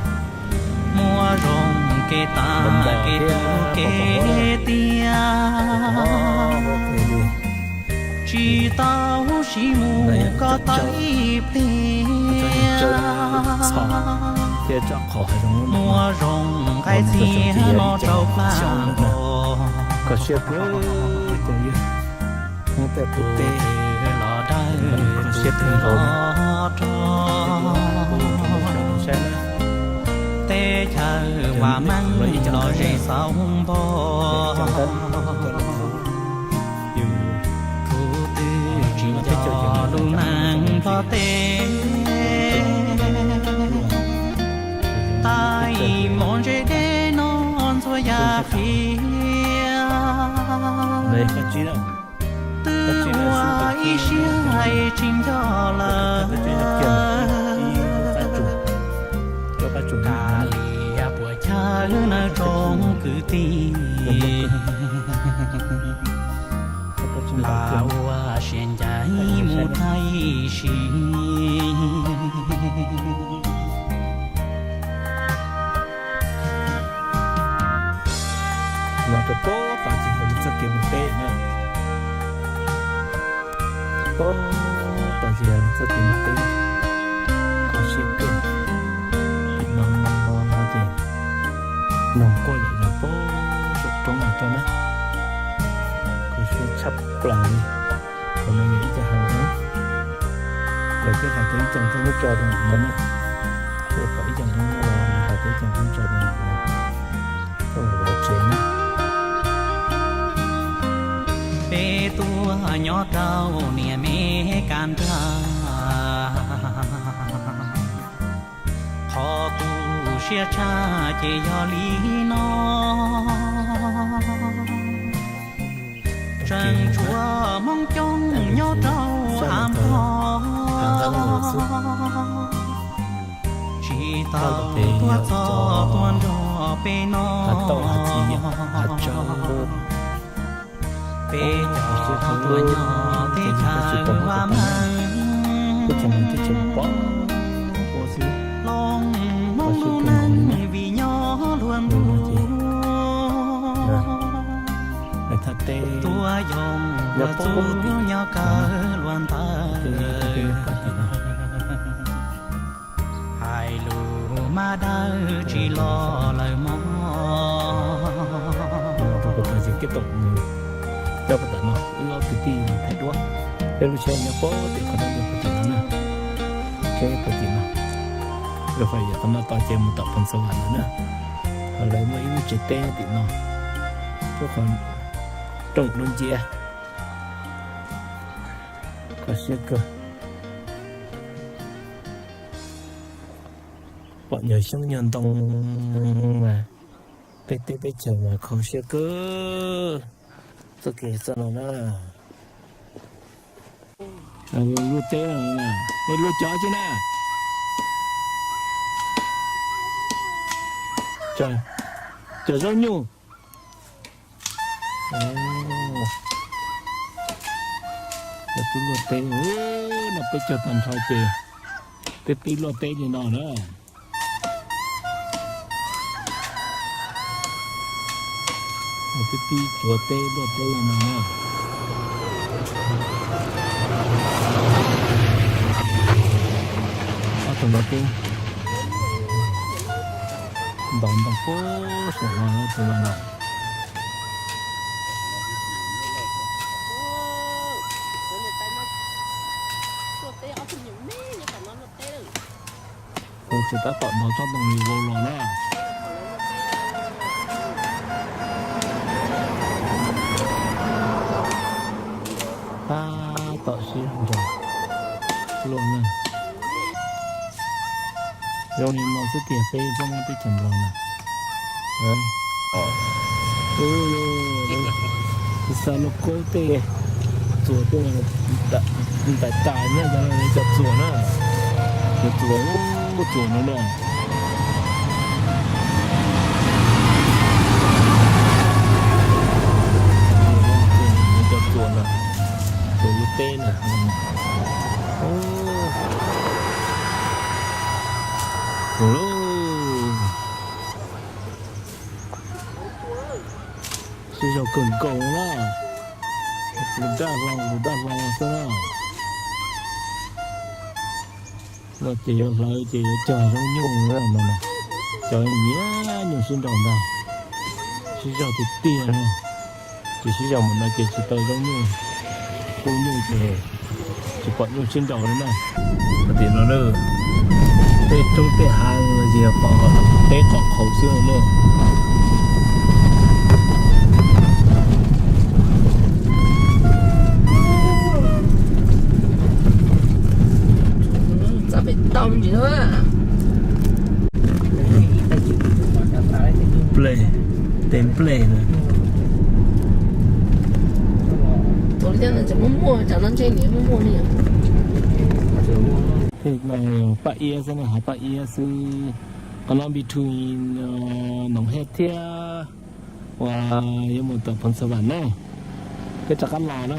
muaj zoo kev tas kev tu kev tiag, tsis tau sib mus koj tau ib pliag. Muaj zoo nqaij txiag no rau plab nkaus. Koj siab kawg, tus yawg Hmoob tej tus teb los dawb tus siab kawg nkaus. Teb chaws vam meej los ze xauv npog. Khub twg tsis nco lub neej nplog teb, tais mov ntse dej no ntxhua yam qhia. Twb ua ib siab hais tsis nco lawm. Kav liam puas chawj nawb tsoom kwv tij. ib si. Los rau pem tod ces yog txoj kev mus teb na. Pem tod ces yog txoj kev mus teb, kho siab kawg. Tim no no ces noog quaj yam yog pem saum roob no rau na. Kho siab tshaj plaws li. Qhov no yog ib co hav zoov, lawv peb hais tias ib co ntoo lub tso rau no na. Peb pom ib co ntoo lub tso rau no, lawv tsev na. Peb tuaj nyob rau niam Mes Kas Nrag, qhov tu siab tshaj ces yog li no. Tseem tshuav Hmoob coob nyob rau av npog, tsis tau tuaj txog tuaj nrog peb no. Peb cov tuaj nyob teb chaws vaj meej, lub Hmoob vim nyob luag ntuj, tuaj yoo luag txuj nyob kawg luag ntawd. Hais lus mas dawb tsis los lawm mog. Coj pem tom no wb ob kwv tij thaij duab, peb lub tsheb nyob pem tim qhov no, pem tim no na, tsheb pem tim no. Rau qhov yog qhov no tod ces mus tom Phoos Xas Vas lawm na. Ho lawv muaj ib lub tsev teb tim no, lub qhov rooj dub nciab. Kho siab kawg. Pom nyuag xyoob nyuag ntoo mas peb teb peb chaws mas kho siab kawg. Txoj kev txoj no na, luaj teb, luaj cov tsis na, cov zaub nyuj. Twb luaj teb no, peb caug tag nrho ces twb pib luaj teb li no na. Twb pib tsuav teb luaj teb li no na. Ob tug no twb ntaus ntoo puag saum no, tus no na. Tsis tab tom ntaus tsob ntoo li vau los na. Tab tom sib nrog luaj na. Zoo li no xwb tiag peb Hmoob teb chaws Nplog na. Xa no kaub tej txuas tej ntais tas nyob cov txuas na, cov txuas, txuas no na. Cov txuas na, txuas lub teb na. Sib zog kawg nkaus na, tus daj hlau tus daj hlau xwb na. No ces yuav hlawv ces yuav cog zaub nyuj no, cov nyiam nyuj sib nraus ntag, sib zog tiag tiag na. Ces sib zog mus no ces tsis tau zaub nyuj, kub nyuj ces tsis pom nyuj sib nraus li na. Tim no tej roob tej hav los ces pom teb qhov qhaus xwb na. Nplej, tej nplej na. Tej no paj iab xwb ne, hav paj iab xwb. Qhov no between Noov Hej thiab uas yuav mus tom Phoos Xas Vas na, peb rov qab los na.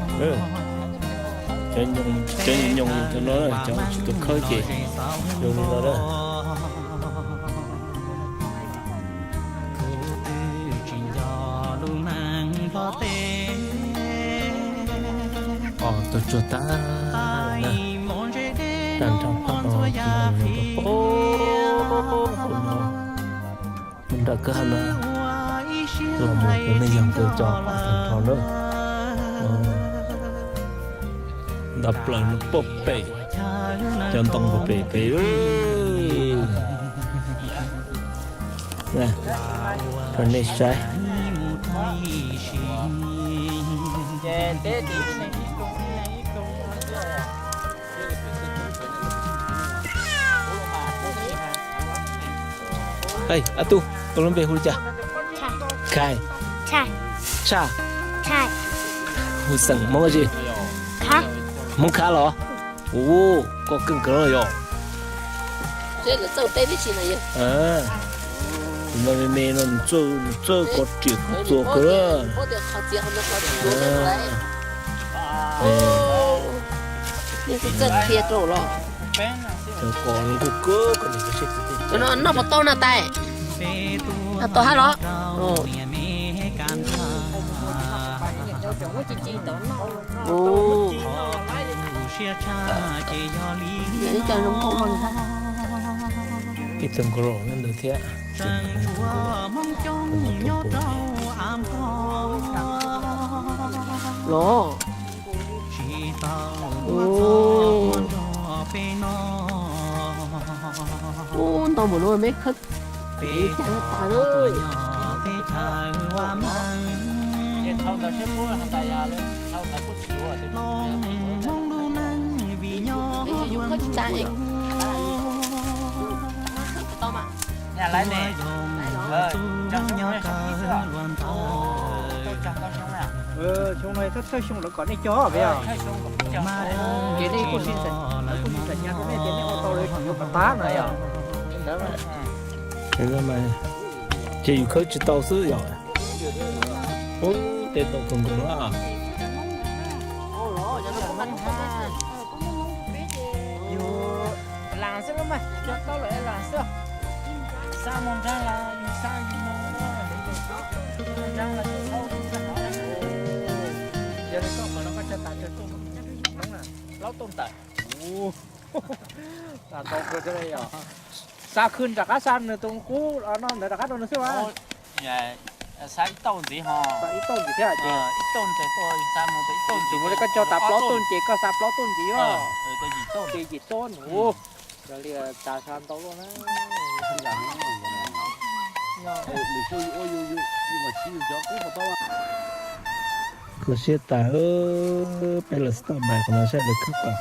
Cov nyoos, cov nyoos cov no, cov tsis tau khawb ces zoo li no na. Os, tuaj tsuag tag na, tag nrho phab no, mus nram kwj ha no, los mus tus neeg yog nkawd cov tag nrho na. Nta plaws no pog pem, cov ntoo pog pem pem. Rau nej saib. Ab tub, koj lub npe hu li cas? Khai. Tshaj. Hu xeem Hmoob dab tsi? Hmoob Khab los? Ua, koj keej kawg los yog. Tus no me me no nws txawj kov riam kov txuas kawg. Noj puas tau na tais? Tau hab los? Ib tug nkaus ntawd thiab. Los. Ub, ntau npaum no me khawb pem cas tas lawm. Xyoo no thawj xyoo lawv kom nej cog peb os. Ces nej kuj sib txawm, lawv kuj sib txawm nyas rau nej tias nej ua tau lawv tsis yuav kom tag no yom. Ces yus khawb tsis tau xwb yom. Ub, tej tau kawg nkaus na. Yus lam xwb los mas, cog tau lawm lam xwb. Xa mus nrag los yus xa yus mus, nrag los yus thau yus xa. Yog li koj qhov no koj cog tas tsawg tuj, plaub tuj ntawm. Xa khw rov qab xa nws tus qub no ntawd rov qab rau nws xwb mas. Xa ib tauj ntxiv ho. Ib tauj ntxiv thiab ces ib tauj ntawd tuaj xa mus ib tauj ntxiv. Mus li koj cog tas plaub tuj ces koj xa plaub tuj ntxiv os. Ces yim tuj nus. Yog li tas xa ntau luaj na. Kho siab tas, peb los stop mas qhov no saib lawv khawb kom.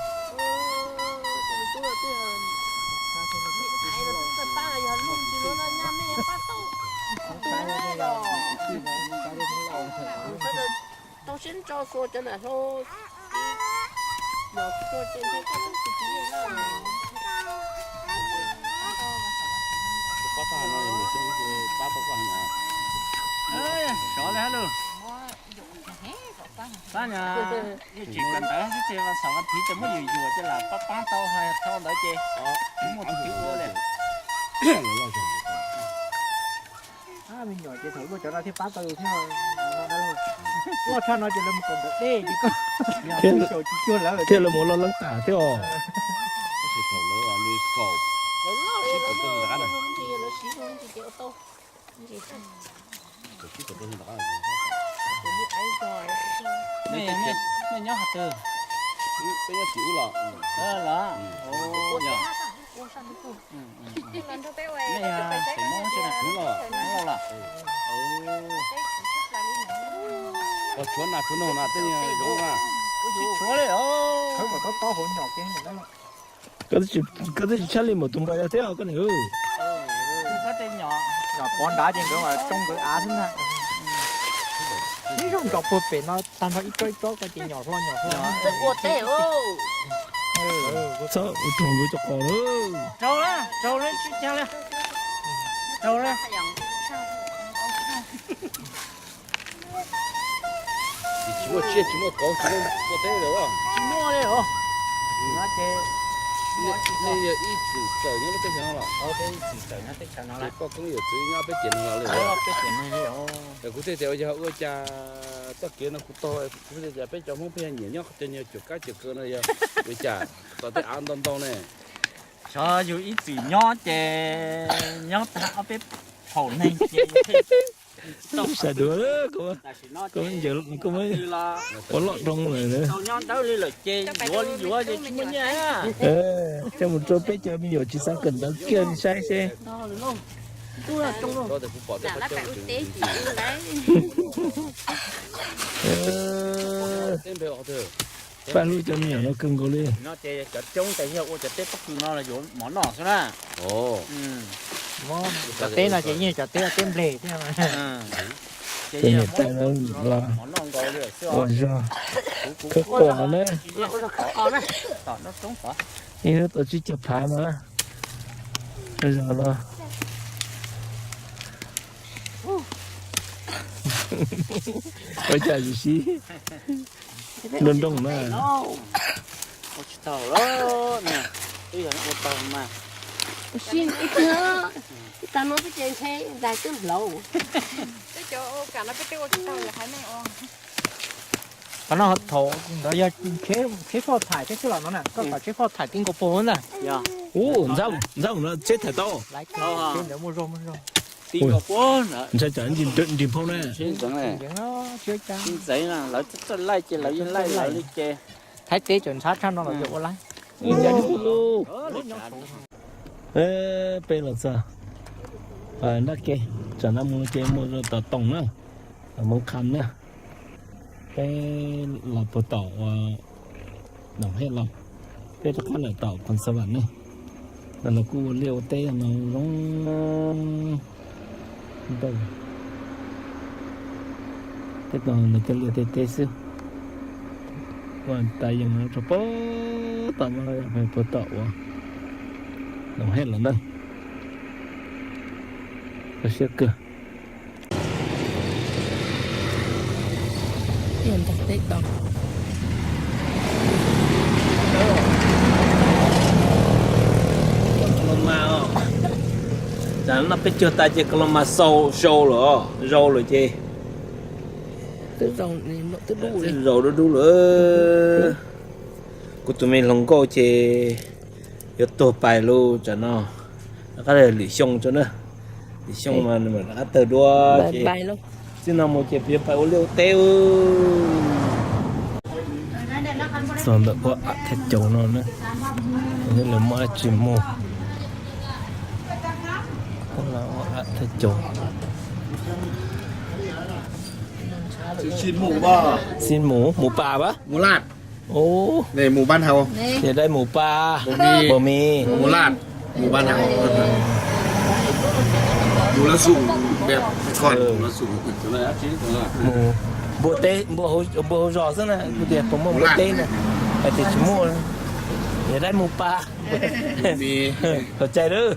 Tau siab ntso xua cov nam hlau. Sov li hab lug. Pab no, tsis kawm ntawv xwb ces vas xaum vas thiv ces muab yus yuam ces lam pab pab tau, hais tau ntawd ces muaj tus twv ua li. Me nyuam ces thaum luaj cov no thiaj pab tau thiab. Loj tshaj no ces lawv mus kom ntawm dej ces koj xyaum tsis cuag lawv thiab, lawv mus loj leeb tas thiab os. Nej nyob qhov twg? Los, nej yog xeem Hmoob tsi na? Hmoob Lauj los? Tshuav nas tshuav noog no tej zoo na. Tsis tshuav li os. Koj twb tsis tshaj li mus tus npawg thiab koj niam. Pov nrad ces nkawd mas tsoo nkawd av xwb ntag. Ib zaug ntsos puag pem no tag nrho ib tsob ib tsob ko ces nyom hlo nyom hlo. Txhob ua rau nkawd cov qos lawm. Raug lawm, raug lawm, tsis cas li. Raug lawm. Tsis muaj tsiaj tsis muaj kauv tsis muaj npua teb lawm. Tsis muaj li os. Nej yog ib txwm txawm nyob lub teb chaws no los? Ib txwm txawm nyob teb chaws no. Poj koob yawm txwv nyob peb tiam neeg los li? Peb tiam neeg li os. Kuv thiaj tias yog ua cas txoj kev no kuv taug kuv thiaj tias peb cov Hmoob peb yog nyiam nyob cov nyuag cuam kab cuam kaw no yog ua cas tom tej av ntau ntau ne. Xyov yus ib txwm nyob ces nyob tag ob peb phaum neeg ces sawv daws, ua loj roo lawm. Tau nyob dawb li lawm ces yuav li yuav ces tsis muaj nyiaj. Coj mus rau peb cov me nyuam tsis xav kawm ntawv kiag saib seb. Paj hlub cov me nyuam no kawg nkaus li. No ces cov coob ces yog ua cov teb pob kws no los yuav mov noj xwb na. Cov teb no ces yeej cov teb, teb nplej thiab. Ces niam tais no los mov noj nkaus li xwb ua os. Zog khawb quas na. Ib hnub tau tsib caug phav mas zog no. Ua cas tsis sib nroo nroo na. Ua tsis tau, twb yog ua tau mas. Ib tag no peb ces ntshe ntais twb hlauv. Peb cov ua kam no peb twb ua tsis tau lawm haiv neeg os. Qhov no thaum ntawd yog tsheb foj thaim thiab xwb los no na, koj kom tsheb foj thaim tib nkaus puag ntag. Ntxawm no tsheb thaim tau. Tsheb ntawd muaj zog muaj zog. Ntshai tsam nrig phauj na. Ntxeev na, lawv txawj laij ces lawv yeej laij lawv li ces. Thaib teb tseem ntshab tshaj no los yuav ua laib. Peb los txog nrab ke, tsam no mus ces mus rau tom Toom na, Hmoob Kham na. Peb los puag tom uas Noom Hej los, peb rov qab lawm tom Khoos Xas Vam ne. No los kuj ua liaj ua teb no zoo ntau. Tej no nws tej liaj tej teb xwb. Ua tas yees rau puag tom no, puag tom uas Noom Hej los ntag. Kho siab kawg. Ntag teb tau. Tsam no peb cuag tas ces ka los mas xau, xau lawm, zau lawm ces. Twb zau dub dub lawm. Kuv tus me hluas nkauj ces yuav tuag pais lawm tsam no. Rov qab lwm xyoo tso na. Lwm xyoo mas nws mam rov qab tawg duab ces. Txij no mus ces peb yuav pais ua liaj ua teb. Txog ntawm ua am thaj caus no na, lawv muaj dab tsi muag. Ua am thaj caus. Xin mù, mù pas pab. Ú, dai mù pas. Bò mì. Npua teb, npua hauv zos xwb na, kuv tias puas muaj npua teb na, hais tias tsis muaj. Yog dai mù pas. Qhov tsaig lawm.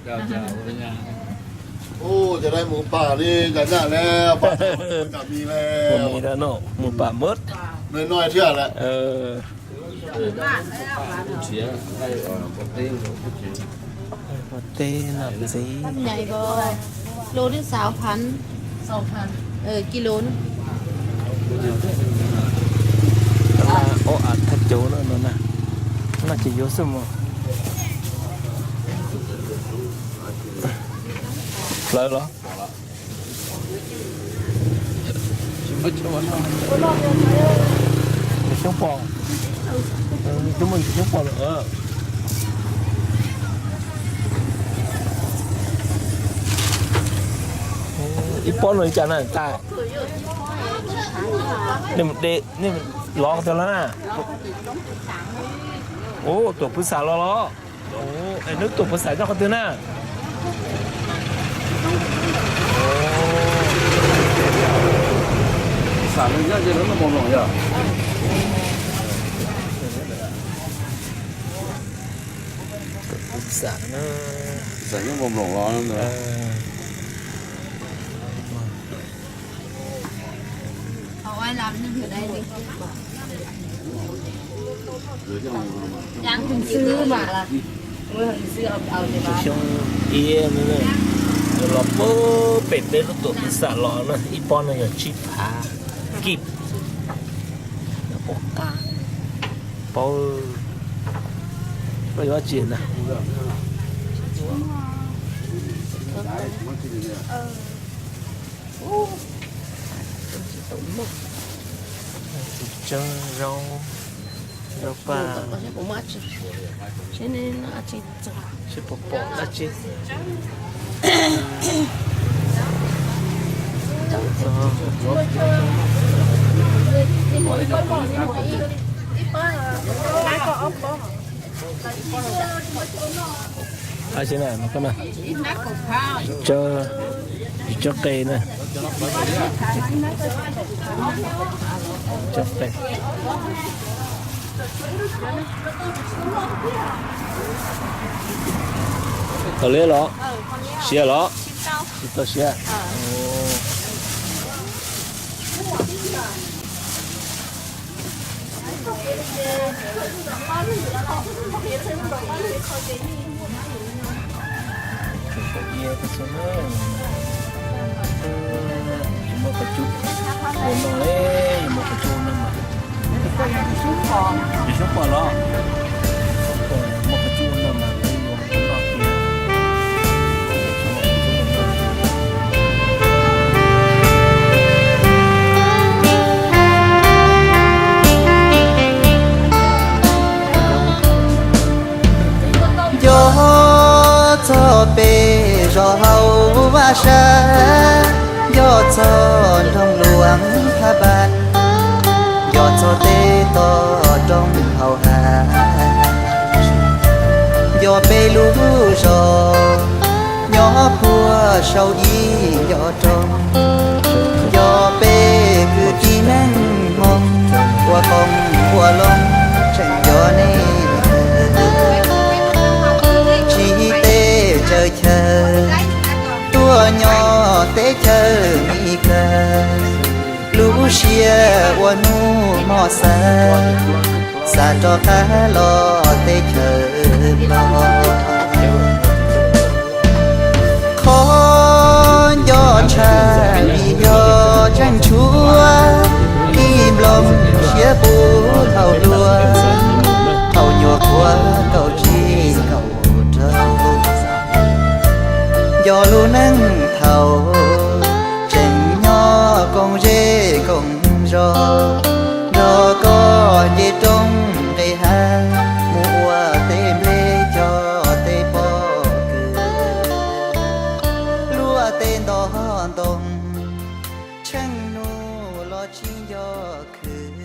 Ua mì rau no, mù pas mớt. Pov teb no ntxiv. Kilo, ob am thaj caus no na, noj ces yuav xwb mog. Plawv los? Xyoob pos, twb muaj xyoob pos lawm. Ib pob no li cas na ntxhais? Nej lov qhov twg los na? Ub, tuam pwv xam los los. Es neb tuam pwv xam nyob qhov twg na? Xam nyob ze lub noj mos mloos yog. Xam nyob mos mloos los. Xyoo ib no, yog los pem peb lub tuam pis xam los na, ib pob no yog tsib phav kib. Paub, koj yuav dab tsi na? Tsob zaub, zaub paj, seb puas pom dab tsi. Tsob, tsob qe na. Tsob qe. Tau li los? Siav los? Tsis tau siav. Tsis muaj qhov cub ua no li, muaj qhov cub ua no mas. Yus xub pom los? Muaj qhov cub ua no mas peb yuav qhov no tiag. Nco txog pem zos hauv vaj sab, nco txog nroog Luam Phaj Npas, nco txog tej toj roob hauv hav, nco peb lub zos nyob puag saum ib nco roob, nco peb kwv tij neej Hmoob ua qoob ua loo tseem nco nej. Tsis teb tsaws chaw tuaj nyob teb chaws Mis Kas, lub siab ua hnub hmo xav, xav rov qab los teb chaws Nplog. Qhov nco tshaj vim yog tseem tshuav tij Nplog siab pub hlau luaj, qhau nyuag qhuav kaum tsib kaum rau. Nco lub neej thaum tseem nyob koom zej koom zos, nrog koj nce roob nqes hav mus ua tej nplej cog tej pob kws, luaj tej ntov ntoo, tsheej nus los tsis nco khwv.